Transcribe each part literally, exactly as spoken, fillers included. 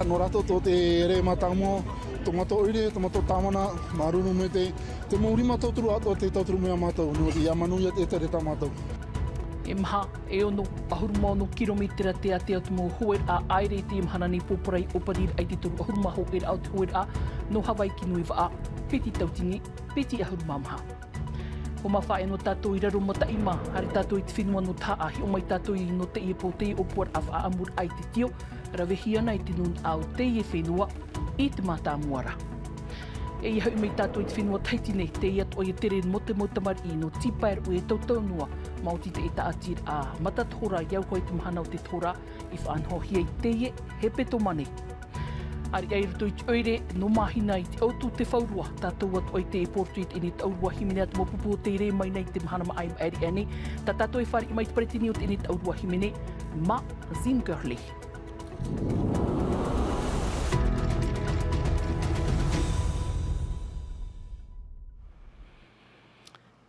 Nō rātou tō te rē mātāmua, tō mātou ʻoire, tō mātou tāvana, māuruuru maitaʻi, te mau rima tauturu atoʻa tē tauturu mai iā mātou, nō te ia manuia te ʻētare tā mātou. E maha, e ono, ʻahuru mā ono kirometera te ātea o te mau hōʻēraʻa ʻāere i teie mahana nei pōpōraʻa i ʻōpariraʻa i te toru ʻahuru mā hōʻēraʻa o te hōʻēraʻa, nō Havaiki Nui Vaʻa, piti tautini, piti ʻahuru mā maha. ʻUa mā faʻaea noa tātou i raro mataʻi mā, haere tātou i te fenua nō Tahaʻa, hiʻo mai tātou i nō teie pō, teie ʻōpuaraʻa faʻaʻamuraʻa i te tio, ravehia na i te nūnaʻa o teie fenua, i te mātāmua ra. E ia hoʻi mai tātou i te fenua Tahiti nei, teie atoʻa ia tere nō te mau tamariʻi nō Tipaeruʻe e tautau noa, maoti te tāʻatiraʻa matatohora i auaha i te mahana o te tohora, i faʻanahohia i teie hepetoma nei. Ariʻi i roto i te ʻoire, nō Māhina i te ʻautu te faurua, tātou atoʻa i te pōrotu i teie nei taʻurua hīmene a te mau pupu o tei rē mai nei i te mahana maʻa i maʻiri aʻe nei, tā tātou e fāriʻi mai i te peretiteni o teie nei taʻurua hīmene, mā Jean Gurley.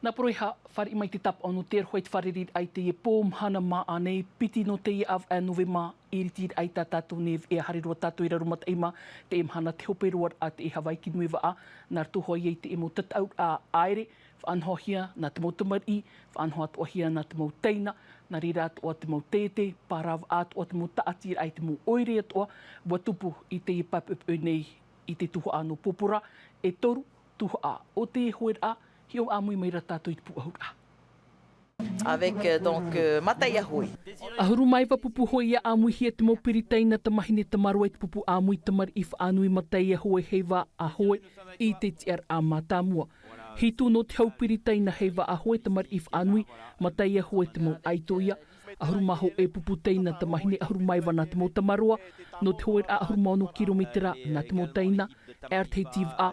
Nā poroʻi hā, fāriʻi mai te tāpaʻo nō te aroha i te fārereiraʻa i teie pō mahana maʻa nei, piti nō teie ʻāvaʻe Novema, i ritiraʻa i tā tātou nei veʻa, haere roa tātou i raro mataʻi mā, teie mahana te hope roa raʻa teie Havaiki Nui Vaʻa, nā roto hoʻi i teie mau tataʻuraʻa ʻāere, faʻanahohia nā te mau tamariʻi, faʻanaho atoʻahia nā te mau teina, nā reira atoʻa te mau tētē, pāravaʻa atoʻa te mau tāʻatiraʻa i te mau ʻoire atoʻa, ʻua tupu i teie pae poʻipoʻi nei i te tuhaʻa nō Pōpōra, e toru tuhaʻa o te hōʻēraʻa, hiʻo ʻāmui mai ra tātou i te pūʻohuraʻa. Avec, euh, donc, euh, Mataia Hoe. ʻAhuru mā iva pupu hoʻi ʻia ʻāmuihia te mau Piritaina tamāhine tamaroa i te pupu ʻāmui tamariʻi faʻanui Mataia Hoe Heiva a Hoe i te tiʻaraʻa mātāmua. Hitu nō te hau Piritaina Heiva a Hoe tamariʻi faʻanui, Mataia Hoe te mau ʻaito ia. ʻAhuru mā hōʻē pupu teina tamāhine, ʻahuru mā iva nā te mau tamaroa, nō te hōʻēraʻa ʻahuru mā ono kirometera nā te mau teina, e aratahi vaʻa,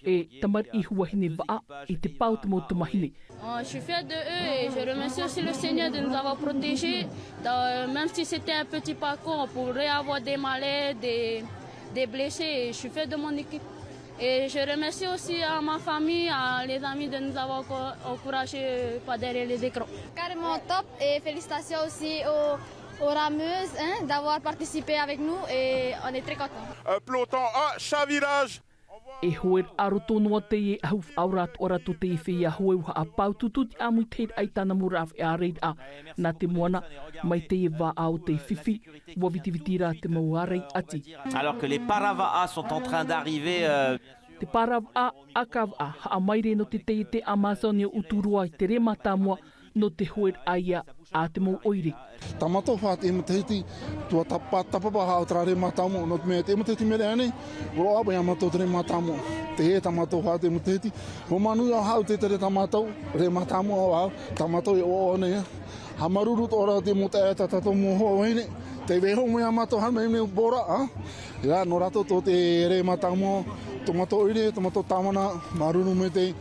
e tamariʻi huahine vaʻa i te pae o te mau tamāhine. Euh, je suis fière de eux et je remercie aussi le Seigneur de nous avoir protégés. Dans, même si c'était un petit parcours, on pourrait avoir des malaises, des, des blessés. Et je suis fière de mon équipe. Et je remercie aussi à ma famille, à les amis de nous avoir enco-, encouragés par derrière les écrans. Carrément top et félicitations aussi aux, aux rameuses, hein, d'avoir participé avec nous et on est très contents. Un peloton à chavirage. E hōʻēraʻa roto noa teie, e ʻahu faʻaora atoʻa ra tō teie feiā hoe, ʻua haʻapāutuutu te ʻāmuiraʻa i tāna mau rāveʻa, reira nā te moana, mai teie vaʻa o te fifi, ʻua vitiviti rā te mau ārai ʻati. Alors que les paravaʻa sont en train d'arriver, euh. Te paravaʻa, ʻakavaʻa, haʻamaere nō te taiete Amazonia Uturoa i te rē mātāmua, nō te hōʻēraʻa ia a te mau ʻoire. Tā mātou faʻaʻite matahiti, ʻua tapa, tapapa haʻa o terā rē mātāmua, nō te mea, teie matahiti mea ra nei, ʻua roaʻa mai iā mātou te rē mātāmua. Teie tā mātou faʻaʻite matahiti, ʻua manuia haʻa te tere tā mātou, rē mātāmua, ʻo au, tā mātou e ʻoaʻoa nei, ā. Haʻamāuruuru atoʻa ra te mau taeaʻe, tā tātou mau hoa vahine, tē vai iho mai iā mātou, haere mai nei pō ra, ā. Ia, nō rātou tō te rē mātāmua, tō mātou ʻoire, tō mātou tāvana, māuruuru maitaʻi.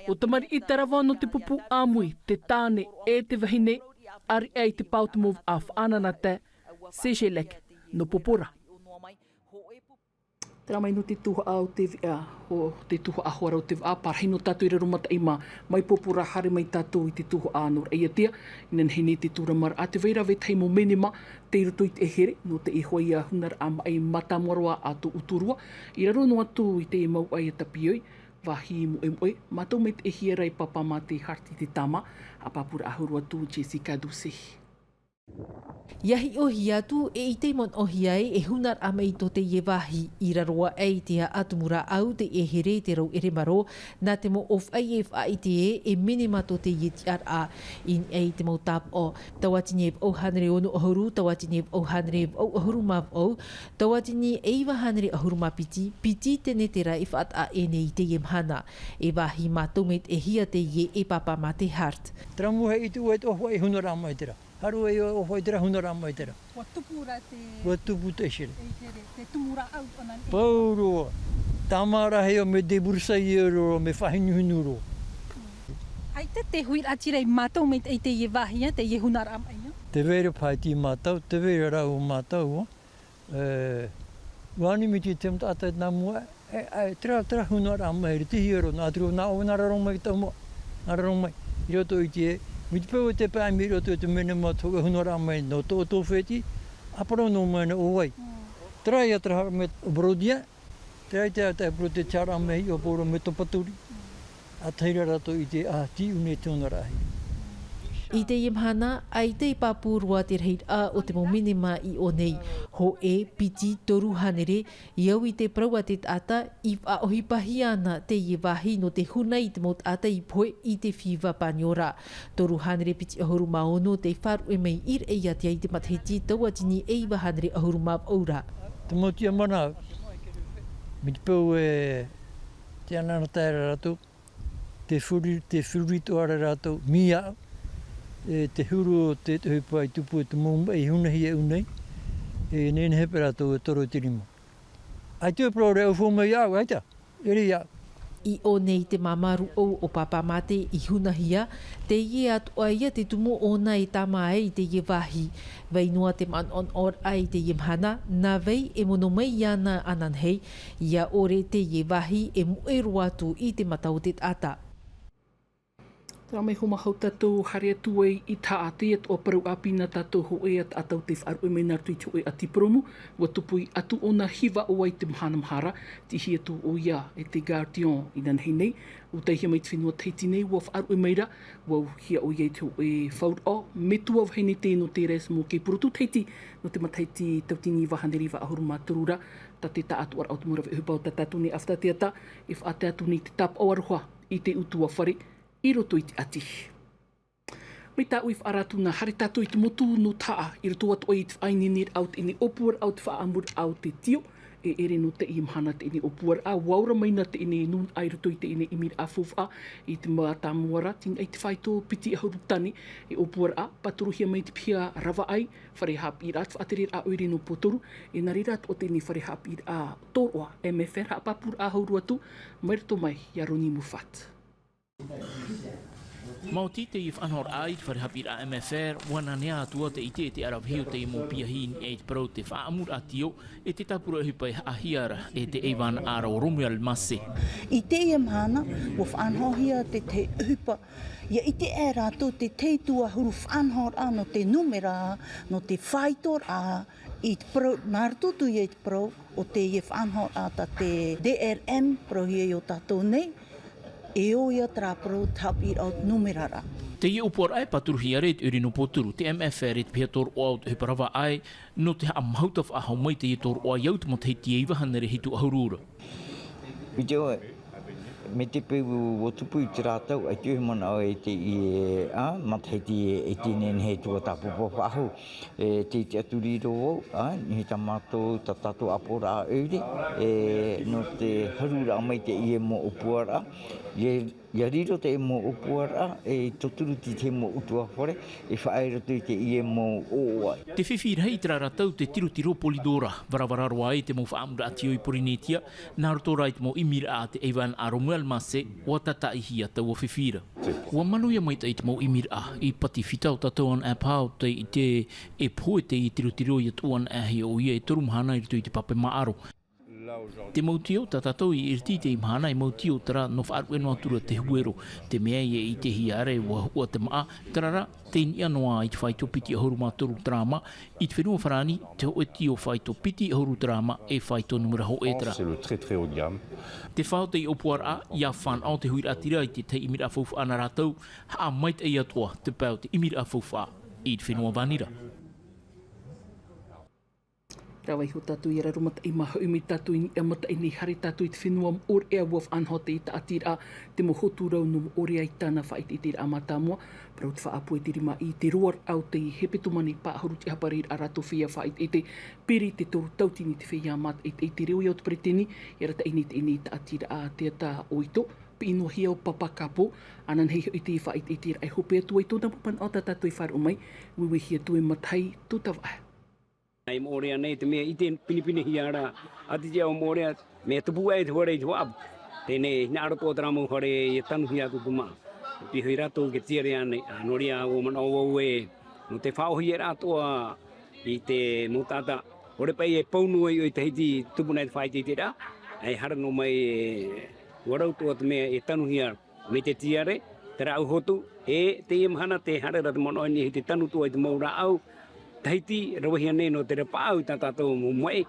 ʻO tamariʻi tarava nō te pupu ʻāmui, te tāne, e te vahine, ariʻi i te pae o te mau vaʻa faʻananatae, Sejelek, nō Pōpōra. Terā mai nō te tuhaʻa o te veʻa, ʻo te tuhaʻa hoʻi ra o te vaʻa, parahi noa tātou i raro mataʻi mā, mai Pōpōra haere mai tātou i te tuhaʻa nō Raʻiātea, inanahi nei te tūramaraʻa, tē vai ra vetahi mau menema, tei roto i te here, nō teie hoʻi ia hunaraʻa maʻi mātāmua roa a tō Uturoa, i raro noa atu i te mau ʻaia tāpiʻi, vāhi moʻemoʻe, mātou mai te ʻēhia ra e Pāpā Mate Hart i te tāmā, haʻapāpūraʻa huru atu Jessica Doucet. ʻIa hiʻohia atu, e ʻite i manaʻohia ai, e hunaraʻa maʻi tō teie vāhi, i raro aʻe i te ʻāʻamu rāʻau, te ʻēhere, te rauʻere marō, nā te mau ʻōfaʻi e faʻaʻite ē, e menema tō teie tiʻaraʻa, i niʻa i te mau tāpaʻo, tauatini e vaʻu hānere ono ʻahuru, tauatini e vaʻu hānere vaʻu ʻahuru mā vaʻu, tauatini e iva hānere ʻahuru mā piti, piti tenetera e faʻataʻa ʻē nei i teie mahana, e vāhi mātou mai te ʻēhia teie e Pāpā Mate Hart. Terā mau e ʻite ʻoe te ʻōfaʻi e hunaraʻa maʻi terā. Haere ʻoe e ʻōfaʻi terā, hunaraʻa maʻi terā. ʻUa tupu ra te, ʻua tupu te ʻēhere. ʻĒ, tere, te tumu rāʻau ʻōna nei. Pauroa. Tāmā rahi ʻo mea débroussailler roa, mea faʻahinuhinu roa. ʻAita te huiraʻatira ia mātou mai te, i teie vāhi, ā, teie hunaraʻa maʻi, ā. Tē vai ra faʻaʻite mātou, tē vai ra rāʻau mātou, ā. E, ʻua ani mai te, te mau taʻata nā mua, e, e, terā, terā hunaraʻa maʻi, te hiero, nā te reo, nā ʻō, nā raro mai te mau, nā raro mai. I roto i te, mai te peu ʻoe tē paʻi mai i roto i te menema tō hunaraʻa maʻi, nō tō, tō fētiʻi, ʻāparau noa mai na ʻo vai. Mm. Terā ia te rahi mai o Brodia, terā i te ata e Brodia te ara mai o Poro me Topaturi. A tahi rā rātou i te aha tīʻu nei te onaraʻa. I teie mahana, ʻaita i pāpū roa te rahiraʻa o te mau minima i ʻō nei. Hōʻē, piti, toru hānere, i au i te parau a te taʻata, i faʻaʻohipahia ana teie vāhi nō te huna i te mau taʻata i pohe i te fīva paniora. Toru hānere piti ʻahuru mā ono tei faʻaruʻe mai i Raʻiātea i te matahiti tauatini e iva hānere ʻahuru mā vaʻu ra. Te mau tiʻamana, mai te peu e te anaanatae ra rātou, te feruri, te feruri atoʻa ra rātou, mai iāʻu, e te huru o te ʻohipa i tupu e te mau maʻi i hunahia i ʻō nei, e nehenehe paʻi rātou e toro i te rima. ʻAita e parau ra e ʻaufau mai iāʻu, ʻaita, ʻere iāʻu. I ʻō nei te māmā rūʻau o Pāpāmāte i hunahia, teie atoʻa ia te tumu ʻōna e tāmā ai i teie vāhi. Vai noa te manaʻonaʻoraʻa i teie mahana, nā vai e mono mai iāna ananahi, ʻia ʻore teie vāhi e moʻe roa atu i te mata o te taʻata. Terā mai hoʻi mahau tātou haere atu ai i Taʻata, atoʻa parau ʻāpī nā tātou hōʻē a taʻata tei faʻaruʻe mai nā roto i te hōʻē ʻati purōmu, ʻua tupu i Atuona Hiva ʻo vai te mahana maha ra, tiʻi atu ʻoia e te Guardian inanahi nei, ʻua taehia mai te fenua Tahiti nei, ʻua faʻaruʻe mai ra, ʻua auhia ʻoia i te hōʻē fauraʻo, metua vahine tē nō te Erasmus kei Purotu Tahiti, nō te matahiti tauatini iva hānere iva ʻahuru mā toru ra, tā te taʻatoʻaraʻa o te mau rave ʻohipa o tā tātou nei ʻāfata teata, e faʻatae atu nei te tāpaʻo aroha i te ʻutuāfare i roto i te ʻati. Mai tāʻu i faʻaara atu nā, haere tātou i te motu nō Taʻata, i roto atoʻa i te faʻaineineraʻa o teie ʻōpuaraʻa o te faʻaʻamuraʻa o te tio, e ʻere nō teie mahana teie ʻōpuaraʻa, ʻua ora mai na teie nūnaʻa i roto i teie ʻimiraʻa faufaʻa, i te mātāmua ra, tei niʻa i te faito piti ʻahuru tane, e ʻōpuaraʻa, pāturuhia mai te piha ravaʻai, fare haʻapiʻiraʻa, te faʻatereraʻa ʻoire nō Pōtoru, e nā reira atoʻa teie fare haʻapiʻiraʻa tōroʻa, M F R, haʻapāpūraʻa hau roa atu, mai roto mai, iā Roni Murphy. Maoti teie faʻanahoraʻa i te fare haʻapiʻiraʻa M F R, ʻua ananea atu ā te ʻite e te aravihi o teie mau piahi i niʻa i te parau o te faʻaʻamuraʻa tio, e te tāpura ʻohipa e haʻahia ra e te ʻaivānaʻa ra ʻo Romuald Massé. I teie mahana, ʻua faʻanahohia te tahi ʻohipa, ʻia ʻite aʻe rātou te tahi atu ā huru faʻanahoraʻa nō te nūmera, nō te faitoraʻa, i te parau, nā roto atu ia i te parau o teie faʻanahoraʻa tā te D R M, parauhia i ō tātou nei, e ʻo ia terā parau te haʻapiʻiraʻa o te nūmeraraʻa. Teie ʻōpuaraʻa e pāturuhia ra e te ʻoire nō Pōtoru, te M F R, i te piha tōroʻa o te ʻohipa ravaʻai, nō te haʻamāuruuru faʻahou mai teie tōroʻa i au i te matahiti e iva hānere hitu ʻahuru ra. ʻIte ʻoe, mai te peu ʻua tupu i terā tau, ʻaita e manaʻo e teie, ā, matahiti e, e tino nehenehe atu ā tāpapa faʻahou. E, tē ʻite atu ra vau, ā, nehenehe tā mātou, tā tātou ʻāpoʻoraʻa ʻoire, e, nō te haruraʻa mai teie mau ʻōpuaraʻa, ʻia, ʻia riro teie mau ʻōpuaraʻa, e tauturu i te mau ʻutuāfare, e faʻaea i roto i teie mau ʻōʻoaʻi. Te fifi rahi i terā ra tau te tirotiro Polydor ra, varavara roa ai te mau faʻaʻamuraʻa tio i Porinetia, nā roto rā i te mau ʻimiraʻa a te ʻaivānaʻa Romuald Massé, ʻua tātaʻihia taua fifi ra. ʻUa manuia maitaʻi te mau ʻimiraʻa, i pātifita ʻo tātou anaʻe paha ʻo tei ʻite e pohe teie tirotiro ʻia tuʻu anaʻe hia ʻoia e toru mahana i roto i te pape māʻaro. Te mau tio, tā tātou i ʻiriti i teie mahana, e mau tio terā nō faʻaruʻe noa atu ra te huero, te mea ia e ʻitehia ra ʻua huʻa te māʻa, terā rā, tei niʻa noa i te faito piti ʻahuru mā toru terā mā, i te fenua Farāni, te hōʻē tio faito piti ʻahuru terā mā, e faito nūmera hōʻē terā. C'est le très, très haut de gamme. Te fā o teie ʻōpuaraʻa, ʻia fānaʻo te huiraʻatira i te tahi ʻimiraʻa faufaʻa nā rātou, haʻamaitaʻi atoʻa te pae o te ʻimiraʻa faufaʻa i te fenua vānira. Rave iho tātou i ʻaroha mataʻi, mā hoʻi mai tātou i niʻa mataʻi nei, haere tātou i te fenua Moʻorea, ʻua faʻanaho teie tāʻatiraʻa, te mau hotu rau nō Moʻorea i tāna faʻaʻiteʻiteraʻa mātāmua, parau te faʻaʻapu e te rima i te roaraʻa o te hepetoma nei, pāʻahuru te ʻapariraʻa rātou feiā faʻaʻiteʻite, piri te toru tauatini te feiā mātaʻitaʻi. Te reo ia o te peretiteni, e arataʻi nei teie tāʻatiraʻa teata ʻoito, piʻi noa hia ʻo Papa Kapo, ananahi hoʻi te faʻaʻiteʻiteraʻa e hope atu ai tōna mau manaʻo tā tātou e faʻaroʻo mai, ueue hia atu e matahi tō tavaʻe. I Moʻorea nei te mea ʻite pinepinehia ra, ʻati te ao Moʻorea, mea tupu aʻe te fare i te faʻaʻapu. Teie nei, hinaʻaro atoʻa terā mau fare ʻia tanuhia atu te māʻa. Piha i rātou i te tiare ānei, ā, nō reira ʻua manaʻo vau ē, nō te faʻaʻohipa atoʻa i te mau taʻata, ʻaore paʻi e pau noa i ʻō i Tahiti tupu nei te faʻaʻiteʻiteraʻa, e haere noa mai e, ʻua rau atoʻa te mea e tanuhia mai te tiare, te rāʻau hotu, e teie mahana tē haere ra te manaʻo i niʻa i te tanu atoʻa i te mau rāʻau Tahiti, ravehia nei nō te rapaʻau i tā tātou mau maʻi.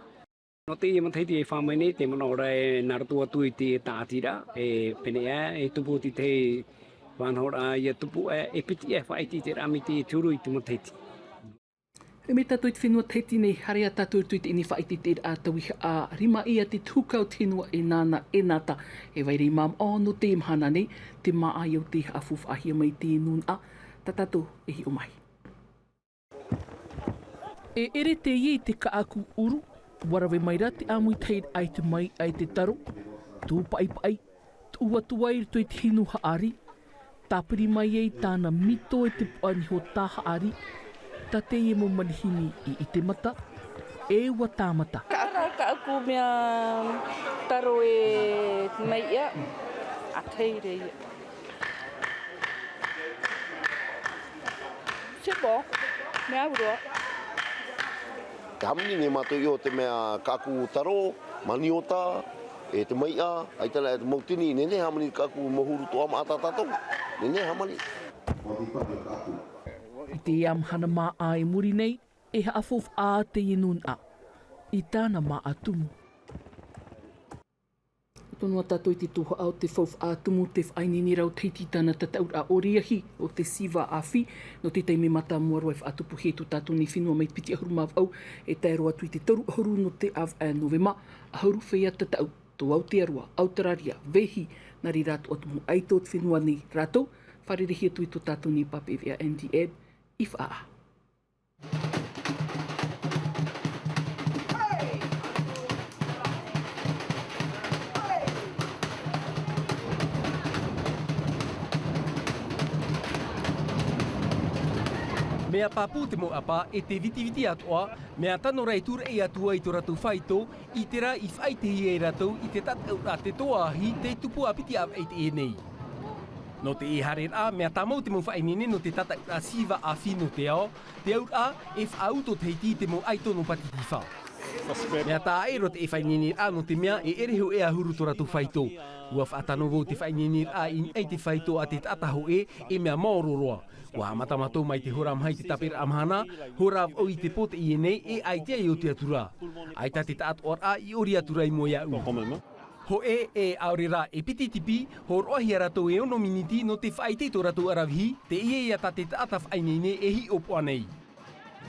Nō teie matahiti e fā mai nei, te manaʻo ra e nā roto atu i te tāʻatiraʻa, e pēneiaʻe, e tupu atu i te vānahoraʻa ia tupu aʻe, e piti aʻe faʻaʻite i te rā mai te turu i te matahiti. E mai tātou i te fenua Tahiti nei, haere ā tātou i roto i teie faʻaʻiteʻiteraʻa tauihaʻa, rima ia te tuhukaʻa o te fenua e nāna e nāta, e vai ra i māmā nō te mahana nei, te māʻa ia o te haʻafaufaʻahia mai te nūnaʻa, tā tātou e hiʻo mai. E ʻere teie i te kaʻaku ʻuru, ʻua rave mai rā te ʻāmuitahiraʻa i te maiʻa e te taro, tūpaʻipaʻi, tuʻu atu ai i roto i te hinu haʻari, tāpiri mai ai tāna mito e te puʻa niho tā haʻari, tā teie mau manihini i ʻite mata, e ʻua tāmata. Ka, ka, kaʻaku mea taro e maiʻa, a teie. C'est bon. Mea au roa. Te hāmani nei mātou i ʻō te mea kaʻaku taro, maniota, e te maiʻa, ʻaita rā e te mau tini, nehenehe hāmani kaʻaku mau huru toʻa maʻa tā tātou. Nehenehe hāmani. I teie mahana māʻa i muri nei, e haʻafaufaʻa teie nūnaʻa i tāna māʻa tumu. Tonu ā tātou i te tuhaʻa o te faufaʻa tumu, te faʻaineineraʻa o Tahiti i tāna tataʻuraʻa ʻoriahi o te Siva Afi, nō te taime mātāmua roa e faʻatupuhia i tō tātou nei fenua mai te piti ʻahuru mā vaʻu, e tae roa atu i te toru ʻahuru nō te ʻāvaʻe Novema, ʻahuru feiā tataʻu, tō Aotearoa, Autararia, Vehi, nā reira atoʻa te mau ʻaito o te fenua nei rātou, fārereihia atu i tō tātou nei pāpaʻi veʻa Andy Ebb, i Faʻaʻā. Mea pāpū te mau ʻapa e te vitiviti atoʻa, mea tano ra e tūraʻi atu ai tō rātou faito, i terā i faʻaʻitehia e rātou i te tataʻuraʻa te toa ahi tei tupu ā piti ʻāvaʻe i teie nei. Nō teie haereraʻa, mea tāmau te mau faʻaineine nō te tataʻuraʻa Siva Afi nō te ao, te auraʻa e faʻaū tō Tahiti i te mau ʻaito nō Pātitifā. Mea taʻa ʻē roa teie faʻaineineraʻa nō te mea e ʻere hōʻē ʻahuru tō rātou faito. ʻUa faʻatano vau te faʻaineineraʻa i niʻa i te faito a te taʻata hōʻē, e mea maoro roa. ʻUa haʻamata mātou mai te hora maha i te tāpeʻaraʻa mahana, hora vaʻu i te pō teie nei, e ʻaita i ʻō atu ra. ʻAita te taʻatoʻaraʻa i ʻori atu ra i mua iāʻu. Hōʻē, e ʻaore rā e piti tipi, hōroʻahia rātou e ono miniti nō te faʻaʻite i tō rātou ʻaravihi, teie ia tā te taʻata faʻaineine e hiʻopoʻa nei.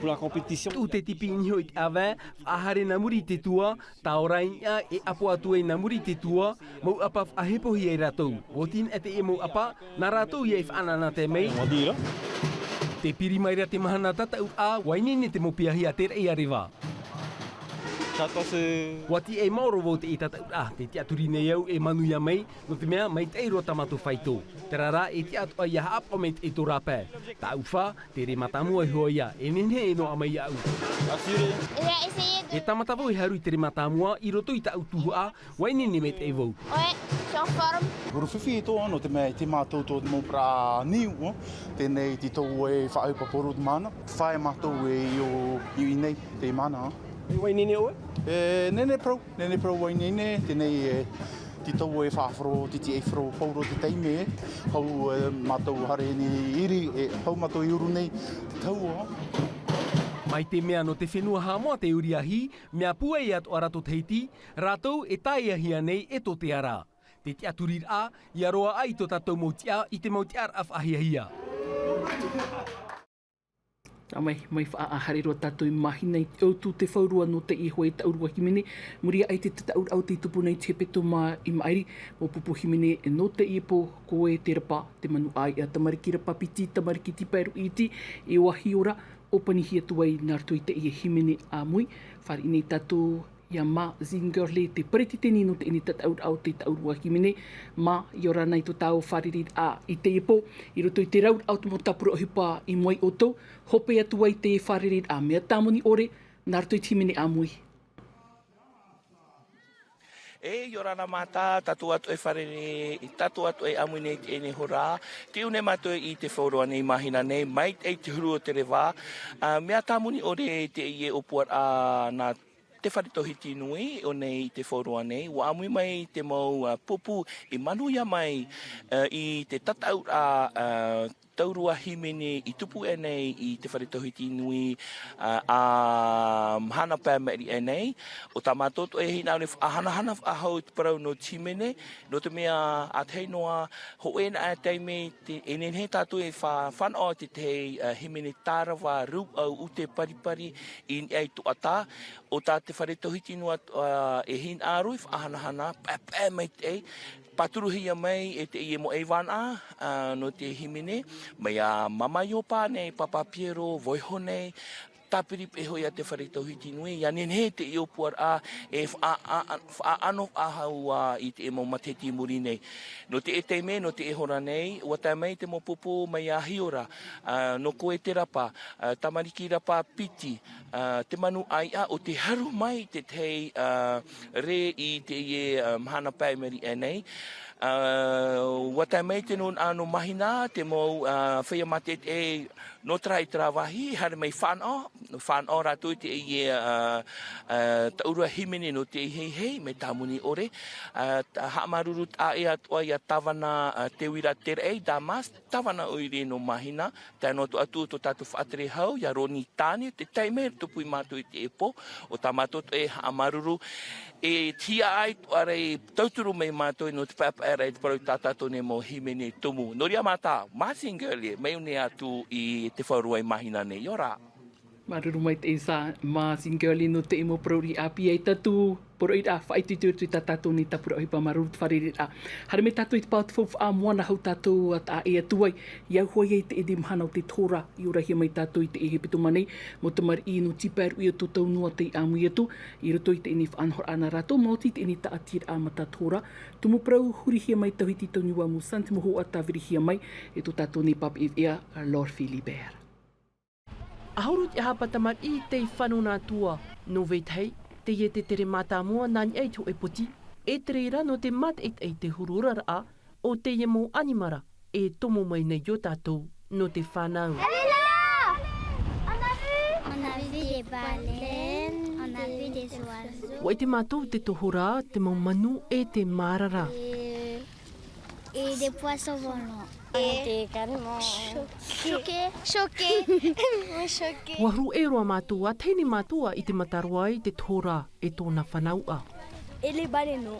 Tuʻu te tipi i niho i te ʻāvae, faʻahaere nā muri i te tua, tāora i niʻa, e ʻapo atu ai nā muri i te tua, mau ʻapa faʻahepohia e rātou. ʻUa oti na teie mau ʻapa, nā rātou ia i faʻanaʻanatae mai. Te piri mai ra te mahana tataʻuraʻa, ʻua ineine te mau piahi a te raʻi a Reva. ʻUa tiʻa e maoro vau teie tataʻuraʻa, tē tiʻaturi nei au e manuia mai, nō te mea maitaʻi roa tā mātou faito. Terā rā, e tiʻa atoʻa ia haʻapaʻo maitaʻi tō rāpae. Tāʻu fā, te rē mātāmua iho ā ia, e nehenehe e noaʻa mai iāʻu. E tāmata vau e haru i te rē mātāmua, i roto i tāʻu tuhaʻa, ʻua ineine maitaʻi vau. Ouais, je suis en forme. Huru fifi atoʻa nō te mea i te mātou tō te mau parau niu, teie nei te tau e faʻaʻohipa poro te mana. Fā e mātou e ʻio, ʻio i nei te mana. E ʻua ineine ʻoe? E nehenehe parau, nehenehe parau ʻua ineine, teie nei e te tau e faʻafaro, te tiʻa e faro, pau roa te taime, hau, e, mātou haere nei iri, e, hau mātou i uru nei, te tau, ā. Mai te mea nō te fenua Haʻamoa te ʻoriahi, mea pūai atoʻa rā tō Tahiti, rātou e tāiahia nei e tō te ara. Te tiʻaturiraʻa, ʻia roaʻa i tō tātou mau tiʻa, i te mau tiʻaraʻa faʻahiahia. Mai, mai Faʻaʻā, haere roa tātou i Māhina i te ʻautu, te fauroa nō teie hoʻi taʻurua hīmene, muri aʻe i te tataʻuraʻa o tei tupu nei te hepetoma i maʻiri, mau pupu hīmene nō teie pō, koe te rapa, te manu ʻāiʻa, tamariki rapa piti, tamariki tīpaeru iti, e ʻua hiʻo ra, ʻōpanihia atu ai nā roto i teie hīmene ʻāmui, fāriʻi nei tātou, ia Ma Jean Gurley, te peretiteni nō teie tataʻuraʻa o te taʻurua hīmene. Ma, ʻia ora na i tō tāua fārereiraʻa i teie pō, i roto i te rauraʻa o te mau tāpura ʻohipa i mua ia ʻoutou, hope atu ai te fārereiraʻa mea tāmoni ʻore, nā roto i te hīmene ʻāmui. E, ʻia ora na Mata, tātou atoʻa e fārerei, tātou atoʻa e ʻāmui nei i teie nei hora, tei ʻō nei mātou i te fauroa nei Māhina nei, mai te huru o te reva, ā, mea tāmoni ʻore teie ʻōpuaraʻa nā te Fare Tauhiti Nui, ʻō nei i te fauroa nei, ʻua ʻāmui mai te mau, ā, pupu i manuia mai, ā, i te tataʻuraʻa, ā, taurua hīmene i tupu aʻenei i te fare tauhiti nui, ā, ā Mahana Pae Maʻiri aʻenei. ʻO tā mātou atoʻa e hinaʻaro e faʻahanahana faʻahou i te parau nō te hīmene, nō te mea ʻa tahi noa, hōʻē noa ā taime te, e nehenehe tātou e fa-, fānaʻo i te tahi, ā, hīmene tārava rūʻau ʻūtē paripari i niʻa i Toʻatā. ʻO tā te fare tauhiti nui, ā, e hinaʻaro e faʻahanahana, paepae maitaʻi, pāturuhia mai e teie mau ʻaivānaʻa, ā, nō te hīmene, mai iā Māmā Iopa nei, Pāpā Piero, vaiiho nei, tāpiri paʻi hoʻi iā te fare tauhiti nui, ʻia nehenehe teie ʻōpuaraʻa e faʻa-, a-, a-, faʻaʻano faʻahou, ā, i te mau matahiti i muri nei. Nō teie taime, nō teie hora nei, ʻua tae mai te mau pupu mai iā Hiora, ā, nō Koeterapa, ā, Tamariki Rapa piti, ā, te manu ʻāiʻa ʻo tē haru mai te tahi, ā, rē i teie, ā, Mahana Pae Maʻiri aʻenei. Ā, ʻua tae mai te nūnaʻa nō Mahina, te mau, ā, feiā mātaʻitaʻi nō terā i terā vāhi, haere mai fānaʻo, fānaʻo rātou i teie, ā, ā, taurua hīmene nō te ʻeheʻehe, mai Tāmoni ʻore. Ā, t-, haʻamāuruuru taʻa ʻē atoʻa iā Tāvana, ā, Te Uira Teraʻi, Damas, Tāvana ʻoire nō Mahina, tae noa atu atu tō tātou faʻatere hau, iā Roni Tāne, te taime e tupu ia mātou i teie pō, ʻo tā mātou atoʻa e haʻamāuruuru, e tiʻa ai atoʻa ra e tauturu mai ia mātou nō te paepaeraʻa i te parau tā tātou nei mau hīmene tumu. Nō reira mātou, Martin Gurley, mai ʻō nei atu i te fauroa i Mahina nei, ʻia ora. Māuruuru maitaʻi Martin Gurley nō teie mau parau ʻāpī, ʻaita atu poroʻi rā, faʻaitoito atu i tā tātou nei tāpura ʻohipa, māuruuru te fārereiraʻa. Haere mai tātou i te pae o te faufaʻa moana, hou tātou ā taʻa ʻē atu ai, i auahi ai i teie mahana o te tohorā, i orahia mai tātou i teie hepetoma nei, mau tamariʻi nō Tipaeruʻi o tō Taunoa tei ʻāmui atu, i roto i teie nei faʻanahoraʻa nā rātou, maoti teie nei tāʻatiraʻa mata tohorā, tumu parau hurihia mai Tauhiti Tauniua Musan, te mau hōhoʻa tāvirihia mai e tō tātou nei papaʻi veʻa, Laure Philibert. ʻAhuru te haʻapaʻo tamariʻi tei fano nā tua, nō vetahi, teie te tere mātāmua nā niʻa i te hōʻē poti, e te reira nō te mātaʻitaʻi i te huru oraraʻa o teie mau ʻanimara e tomo mai nei iō tātou nō te fānau. Elle est là ! On a vu ! On a vu des baleines, on a vu des oiseaux. ʻUa ʻite mātou te tohorā, te mau manu e te mārara. Et, et des poissons volants. On était carrément choqués. Choqués. Choqués. Choqués. ʻUa huru ʻē roa mātou, ʻa tahi nei mātou i te mata roa i te tohorā e tōna fānauʻa. Et les baleines, non.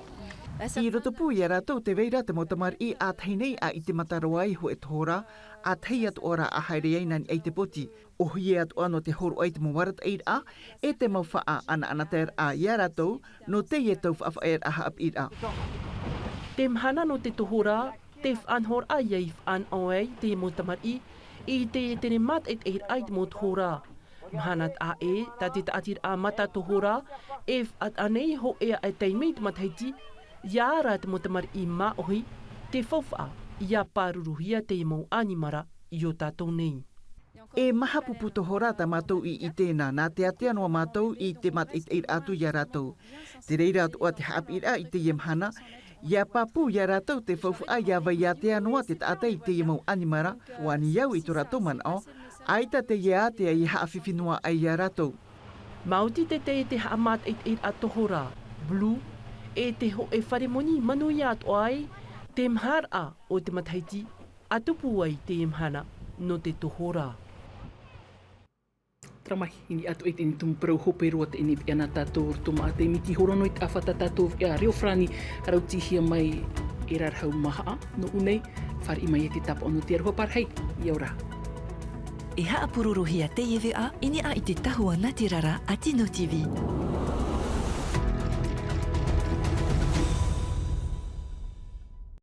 I roto pū ia rātou te reira te mau tamariʻi ʻa tahi nei ʻa i te mata roa i hōʻē tohorā, ʻa tahi atoʻa rā ʻa haere ai nā niʻa i te poti. ʻOhie atoʻa nō te hōroʻa i te mau arataʻiraʻa, e te mau faʻaʻanaʻanataeraʻa ia rātou, nō teie tau faʻafaʻaeraʻa haʻapiʻiraʻa. Te mahana nō te tohorā, te faʻanahoraʻa ia i fānaʻo ai te mau tamariʻi, i te, te tere mātaʻitaʻiraʻa i te mau tohorā. Mahana taʻa ʻē, tā te tāʻatiraʻa mata tohorā, e faʻataʻa nei hōʻē ā taime i te matahiti, ʻia ara te mau tamariʻi māʻohi, te faufaʻa, ʻia pāruruhia te mau ʻanimara, iō tātou nei. E maha pupu tohorā tā mātou i ʻite na, nā te ātea noa mātou i te mātaʻitaʻiraʻa atu ia rātou. Te reira atoʻa te haʻapiʻiraʻa i teie mahana, ʻia pāpū ia rātou te faufaʻa ʻia vai ātea noa te taʻata i teie mau ʻanimara, ʻua ani au i tō rātou manaʻo, ʻaita teie ātea i haʻafifi noa ai ia rātou. Maoti te, te, te haʻamātaʻitaʻiraʻa tohorā, Blue, e te hōʻē fare moni manuia atoʻa ai, te maharaʻa o te matahiti, ʻa tupu ai teie mahana nō te tohorā. Terā mai, i niʻa atu i teie tumu parau hope roa teie nei veʻa nā tātou o roto māʻa te miti horono i te ʻāfata tātou veʻa reo farāni, rautihia mai e Rarahau Mahaʻa, nō ʻū nei, fāriʻi mai e te tāpaʻo nō te aroha parahi, ʻia ora. E haʻapurorohia teie veʻa i niʻa i te tahua nā te rara a Tino TV.